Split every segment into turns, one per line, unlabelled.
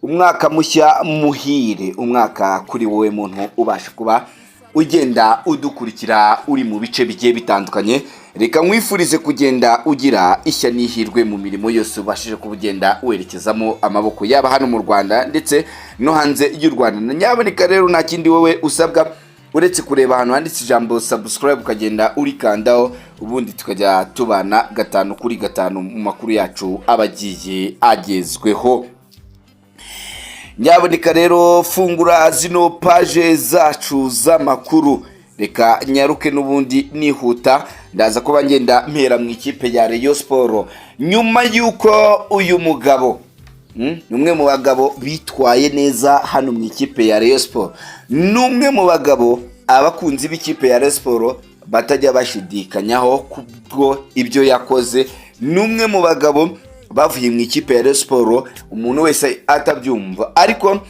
Umwaka mushya muhire, umwaka kuri wowe muntu ubasha kuba ugenda udukurikira uri mu bice bigiye bitandukanye. Reka nkwifurize kugenda ugira ishya n'ihirwe mu mirimo yose ubashije kuba ugenda werekezamo amaboko, yaba hano mu Rwanda ndetse no hanze y'u Rwanda. Nyaboneka rero, nta kindi wowe usabwa uretse kureba ahantu handitse ijambo subscribe, ukagenda urikandaho, ubundi tukajya tubana gatanu kuri gatanu mu makuru yacu aba agiye agezweho. Nyaboneka rero, fungura zino page zacu z'amakuru. Reka nyaruke n'ubundi nihuta, ndaza kuba ngenda mpera mu ikipe ya Rayon Sport. Nyuma y'uko uyu mugabo ni umwe mu bagabo bitwaye neza hano mu ikipe ya Rayon Sport, ni umwe mu bagabo abakunzi b'ikipe ya Rayon Sport batajya bashidikanyaho kubwo ibyo yakoze, ni umwe mu bagabo bavuye mu ikipe ya Rayon Sport umuntu wese atabyumva. Ariko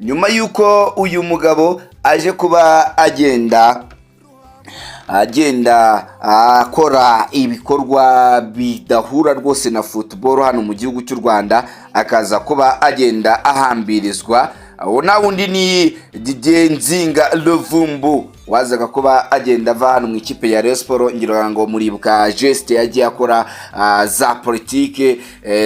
nyuma y'uko uyu mugabo aje kuba agenda akora ibikorwa bidahura rwose na football hano mu gihugu cy'u Rwanda, akaza kuba agenda ahambirizwa, uwo nta wundi ni Didier Nzinga Luvumbu, wazaga kuba agenda ava hano mu ikipe ya Rayon Sport. Ngira ngo muribuka geste yagiye akora za politike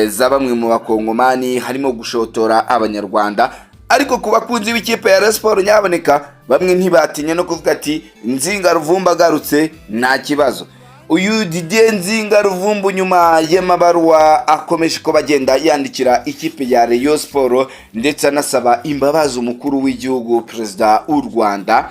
za bamwe mu Bakongomani, harimo gushotora Abanyarwanda. Ariko ku bakunzi b'ikipe ya Rayon Sport, nyaboneka bamwe ntibatinya no kuvuga ati: "Nzinga Luvumbu agarutse nta kibazo." Uyu Didier Nzinga Luvumbu, nyuma y'amabaruwa akomeje kuba agenda yandikira ikipe ya Rayon Sport, ndetse anasaba imbabazi umukuru w'igihugu, Perezida w'u Rwanda,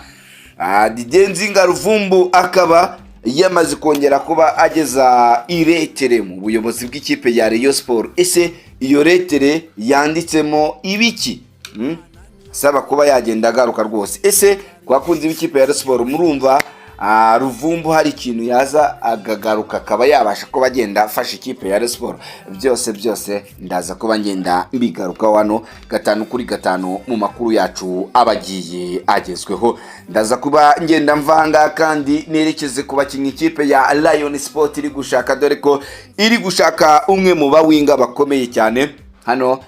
Didier Nzinga Luvumbu akaba yamaze kongera kuba ageza ilettre mu buyobozi bw'ikipe ya Rayon Sport. Ese iyo lettre yanditsemo ibiki? Saba kuba yagenda agaruka rwose. Ese ku bakunzi b'ikipe ya Rayon Sport, murumva Luvumbu hari ikintu yaza akagaruka akaba yabasha kuba agenda afasha ikipe ya Rayon Sport? Byose byose ndaza kuba ngenda mbigarukaho hano gatanu kuri gatanu mu makuru yacu aba agiye agezweho. Ndaza kuba ngenda mvanga kandi nerekeze ku bakinnyi ikipe ya Rayon Sport iri gushaka, dore ko iri gushaka umwe mu bawinger bakomeye cyane hano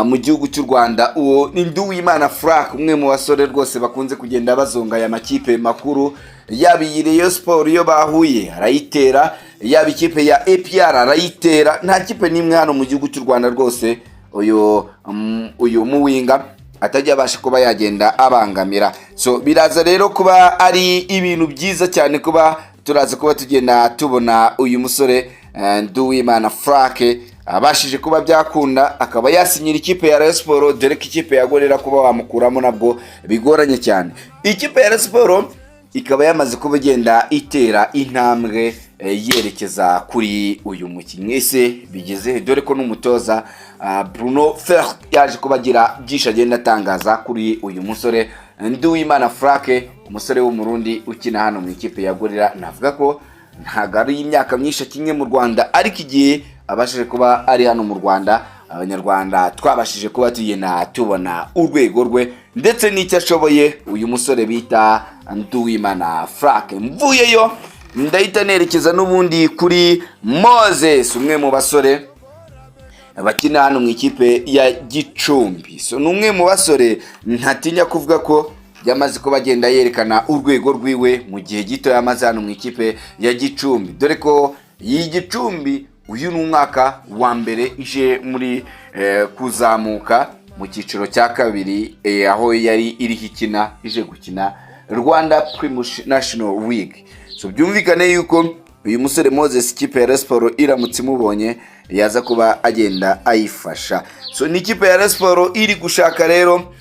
mu gihugu cy'u Rwanda. Uwo ni Nduwimana Frank, umwe mu basore rwose bakunze kugenda bazonga aya makipe makuru. Yaba iyi Rayon Sport iyo bahuye arayitera, yaba ikipe ya APR arayitera. Nta kipe n'imwe hano mu gihugu cy'u Rwanda rwose uyu muwinger atajya abasha kuba yagenda abangamira. So biraza rero kuba ari ibintu byiza cyane kuba turaza kuba tugenda tubona uyu musore Nduwimana Frank abashije kuba byakunda akaba yasinyira ikipe ya Rayon Sport, dore ko ikipe ya Gorilla kuba wamukuramo nabwo bigoranye cyane. Ikipe ya Rayon Sport ikaba yamaze kuba igenda itera intambwe yerekeza kuri uyu mukinnyi. Ese bigeze he? Dore ko n'umutoza Bruno Ferry yaje kuba agira byinshi agenda atangaza kuri uyu musore Nduwimana Frank, umusore w'Umurundi ukina hano mu ikipe ya Gorilla. Navuga ko ntabwo ari imyaka myinshi akinye mu Rwanda, ariko igihe abashije kuba ari hano mu Rwanda, Abanyarwanda twabashije kuba tugenda tubona urwego rwe ndetse n'icyo ashoboye, uyu musore bita Nduwimana Frank. Mvuyeyo ndahita nerekeza n'ubundi kuri Moses, umwe mu basore bakina hano mu ikipe ya Gicumbi. So ni umwe mu basore ntatinya kuvuga ko yamaze kuba agenda yerekana urwego rwiwe mu gihe gito yamaze hano mu ikipe ya Gicumbi, dore ko iyi Gicumbi uyu ni umwaka wa mbere ije muri kuzamuka mu cyiciro cya kabiri, aho yari iriho ikina, ije gukina Rwanda Premier National League. So byumvikane yuko uyu musore Moses, ikipe ya Rayon Sport iramutse imubonye yaza kuba agenda ayifasha. So ni ikipe ya Rayon Sport iri gushaka rero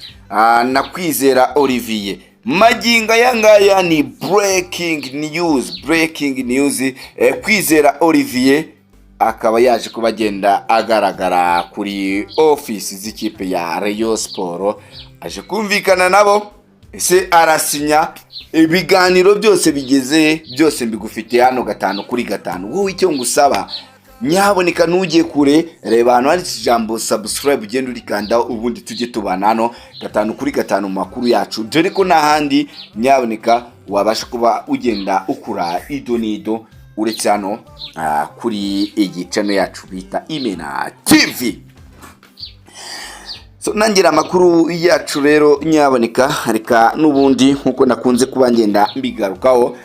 na Kwizera Olivier. Magingo aya ngaya ni breaking news, breaking news, Kwizera Olivier akaba yaje kuba agenda agaragara kuri ofisi z'ikipe ya Rayon Sport, aje kumvikana nabo. Ese arasinya? Ibiganiro byose bigeze, byose mbigufitiye hano gatanu kuri gatanu. Wowe icyo ngusaba, nyaboneka ntujye kure, reba ahantu handitse ijambo subscribe, ugenda urikanda, ubundi tujye tubana hano gatanu kuri gatanu mu makuru yacu, dore ko nta handi nyaboneka wabasha kuba ugenda ukura ido n'ido uretse hano kuri iyi channel yacu bita Imena TV. So So, nangira amakuru yacu rero nyaboneka, reka n'ubundi nkuko nakunze kuba ngenda mbigarukaho,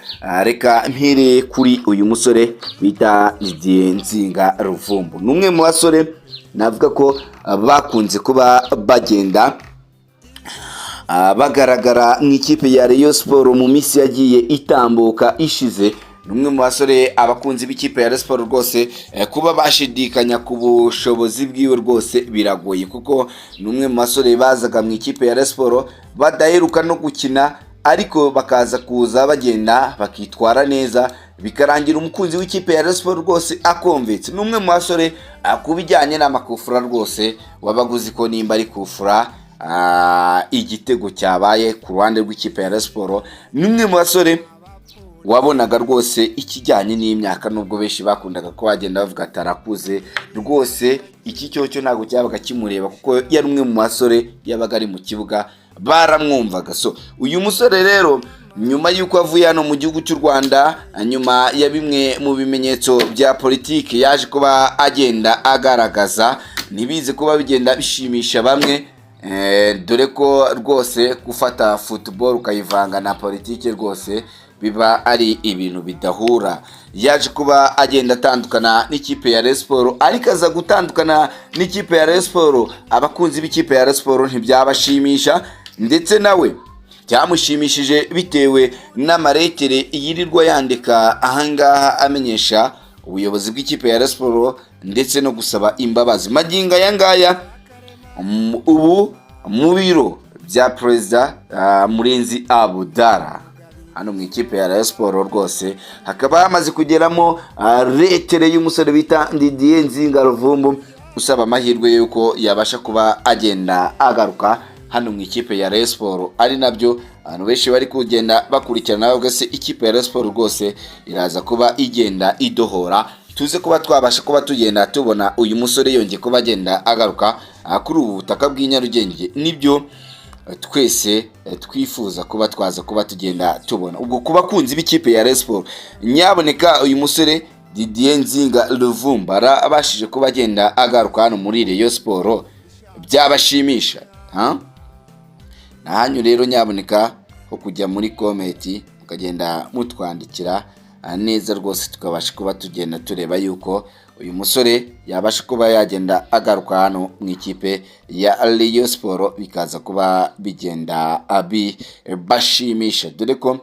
reka mpere kuri uyu musore bita Didier Nzinga Ruvumbu. Ni umwe mu basore navuga ko bakunze kuba bagenda bagaragara mu ikipe ya Rayon Sport mu minsi yagiye itambuka ishize. Ni umwe mu basore abakunzi b'ikipe ya Rayon Sport rwose kuba bashidikanya ku bushobozi bwiwe rwose biragoye, kuko ni umwe mu basore bazaga mu ikipe ya Rayon Sport badaheruka no gukina, ariko bakaza kuza bagenda bakitwara neza, bikarangira umukunzi w'ikipe ya Rayon Sport rwose akomvetse. Ni umwe mu basore ku bijyanye n'amakufura rwose wabaga uzi ko nimba ari kufura igitego cyabaye ku ruhande rw'ikipe ya Rayon Sport. Ni umwe mu basore wabonaga rwose ikijyanye n'imyaka, nubwo benshi bakundaga ko bagenda bavuga ati arakuze rwose, iki cyo ntabwo cyabaga kimureba, kuko yari umwe mu basore yabaga ari mu kibuga baramwumvaga. So uyu musore rero, nyuma y'uko avuye hano mu gihugu cy'u Rwanda, nyuma ya bimwe mu bimenyetso bya politiki yaje kuba agenda agaragaza, ntibize kuba bigenda bishimisha bamwe, dore ko rwose gufata football ukayivanga na politiki rwose biba ari ibintu bidahura. Yaje kuba agenda atandukana n'ikipe ya Rayon Sport, ariko aza gutandukana n'ikipe ya Rayon Sport, abakunzi b'ikipe ya Rayon Sport ntibyabashimisha, ndetse nawe byamushimishije bitewe n'amaretere yirirwa yandika ahangaha amenyesha ubuyobozi bw'ikipe ya Rayon Sport ndetse no gusaba imbabazi. Magingo aya ngaya ubu mu biro bya Perezida Murenzi Abudara hano mu ikipe ya Rayon Sport rwose hakaba hamaze kugeramo letter y'umusore bita Didier Nzinga Ruvumbu, usaba amahirwe y'uko yabasha kuba agenda agaruka hano mu ikipe ya Rayon Sport, ari nabyo abantu benshi bari kugenda bakurikirana bavuga se ikipe ya Rayon Sport rwose iraza kuba igenda idohora, tuze kuba twabasha kuba tugenda tubona uyu musore yongeye kuba agenda agaruka kuri ubu butaka bw'i Nyarugenge. Nibyo twese twifuza kuba twaza kuba tugenda tubona. Ubwo ku bakunzi b'ikipe ya Rayon Sport, nyaboneka uyu musore Didier Nzinga Ruvumbu abashije kuba agenda agaruka hano muri Rayon Sport byabashimisha, ha? Nahanyu rero nyaboneka ho kujya muri comment mukagenda mutwandikira neza rwose, tukabasha kuba tugenda tureba yuko uyu musore yabasha kuba yagenda agaruka hano mu ikipe ya Rayon Sport, bikaza kuba bigenda bibashimisha, dore ko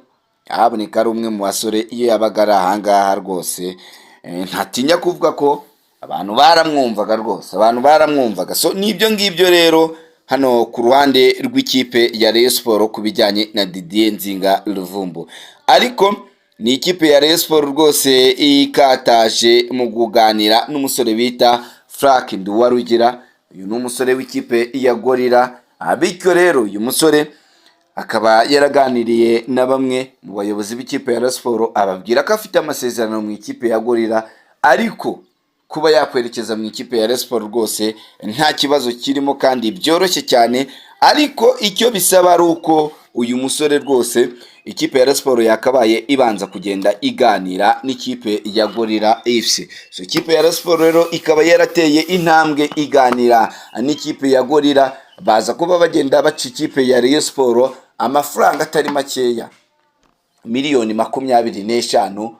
haboneka ari umwe mu basore iyo yabaga ari ahangaha rwose ntatinya kuvuga ko abantu baramwumvaga rwose, abantu baramwumvaga. So nibyo ngibyo rero hano ku ruhande rw'ikipe ya Rayon Sport ku bijyanye na Didier Nzinga Ruvumbu. Ariko ni ikipe ya Rayon Sport rwose ikataje mu kuganira n'umusore bita Frank Nduwarugira. Uyu ni umusore w'ikipe ya Gorilla. Bityo rero uyu musore akaba yaraganiriye na bamwe mu bayobozi b'ikipe ya Rayon Sport, ababwira ko afite amasezerano mu ikipe ya Gorilla, ariko kuba yakwerekeza mu ikipe ya Rayon Sport rwose nta kibazo kirimo kandi byoroshye cyane, ariko icyo bisaba ari uko uyu musore rwose ikipe ya Rayon Sport yakabaye ibanza kugenda iganira n'ikipe ya Gorilla FC. So ikipe ya Rayon Sport rero ikaba yarateye intambwe iganira n'ikipe ya Gorilla, baza kuba bagenda baca ikipe ya Rayon Sport amafaranga atari makeya, miliyoni 25,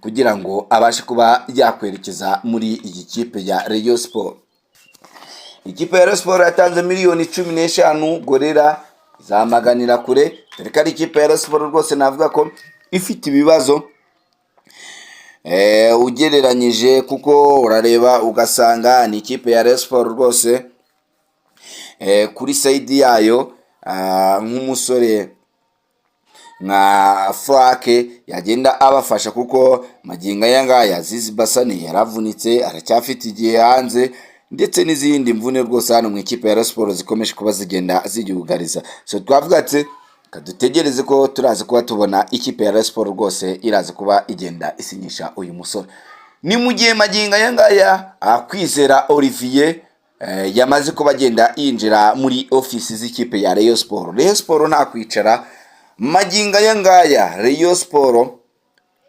kugira ngo abashe kuba yakwerekeza muri iyi kipe ya Rayon Sport. Ikipe ya Rayon Sport yatanze miliyoni 15, Gorilla izamaganira kure, dore ko ari ikipe ya Rayon Sport rwose navuga ko ifite ibibazo ugereranyije, kuko urareba ugasanga ni ikipe ya Rayon Sport rwose kuri side yayo nk'umusore nka Frank yagenda abafasha, kuko magingo aya ngaya Azizi Basane yaravunitse, aracyafite igihe hanze, ndetse n'izindi mvune rwose hano mu ikipe ya Rayon Sport zikomeje kuba zigenda ziyugariza. So twavuga ati dutegereze ko turaza kuba tubona ikipe ya Rayon Sport rwose iraza kuba igenda isinyisha uyu musore. Ni mu gihe magingo aya ngaya Kwizera Olivier yamaze kuba agenda yinjira muri ofisi z'ikipe ya Rayon Sport. Rayon Sport nta kwicara, magingo aya ngaya Rayon Sport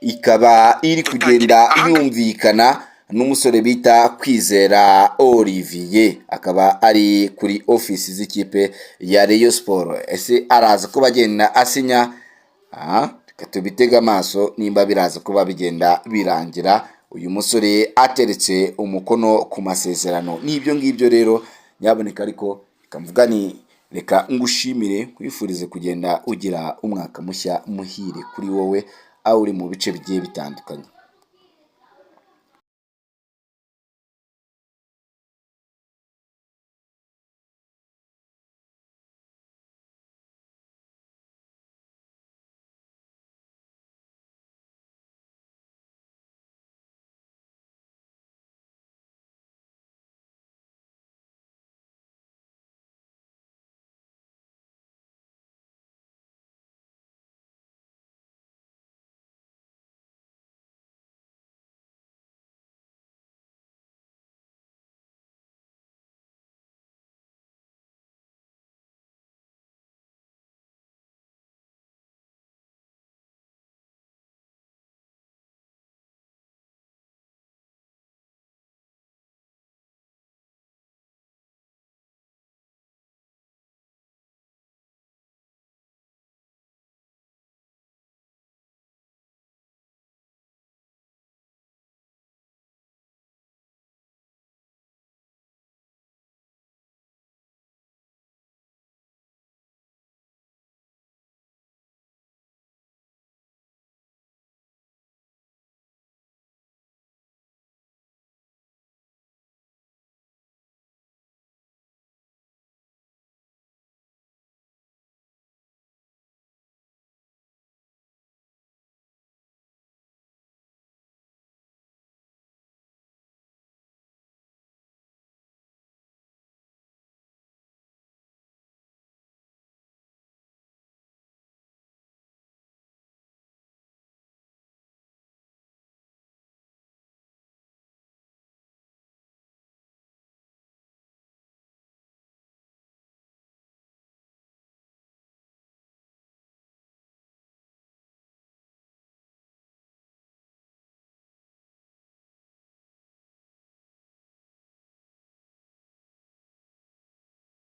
ikaba iri kugenda yumvikana. n'umusore bita Kwizera Olivier, akaba ari kuri ofisi z'ikipe ya Rayon Sport. Ese araza kuba agenda asinya? Reka tubitege amaso nimba biraza kuba bigenda birangira uyu musore ateretse umukono ku masezerano. N'ibyo ngibyo rero nyaboneka, ariko reka mvuga ni reka ngushimire, nkwifurize kugenda ugira umwaka mushya muhire kuri wowe aho uri mu bice bigiye bitandukanye.